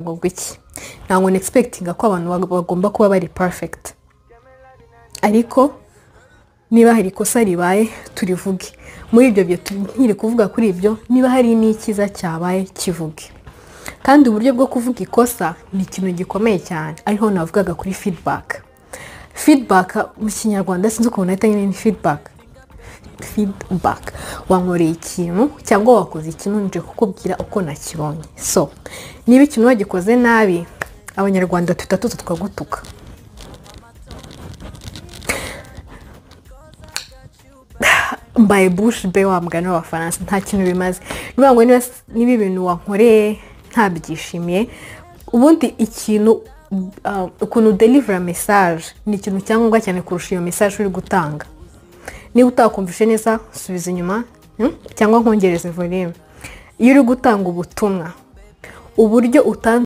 Ngo iki, ntabwo nexpectinga ko abantu bagomba kuba bari perfect, ariko niba hari ikosa ribaye turivuge. Muri ibyo bihe nkiri kuvuga kuri ibyo, niba hari n'ikiza cyabaye kivuge. Kandi uburyo bwo kuvuga ikosa ni ikintu gikomeye cyane, ariho navugaga kuri feedback. Feedback mu Kinyarwanda sinzi ukuntu nahita nyine ni feedback. Feedback, wankoreye ikintu cyangwa wakoze ikintu, nje kukubwira uko nakibonye. So niba ikintu wagikoze nabi, Abanyarwanda tuhita tuza tukagutuka. Mbaye bouche bée wa mugani w'Abafaransa, nta kintu bimaze. Niba ngo niba ibintu wankoreye ntabyishimiye, ubundi ikintu ukuntu delivera message ni ikintu cyangombwa cyane kurusha iyo message uri gutanga. Niba utakumvishe neza, subiza inyuma cyangwa nkongereze volume. Iyo uri gutanga ubutumwa, uburyo utanze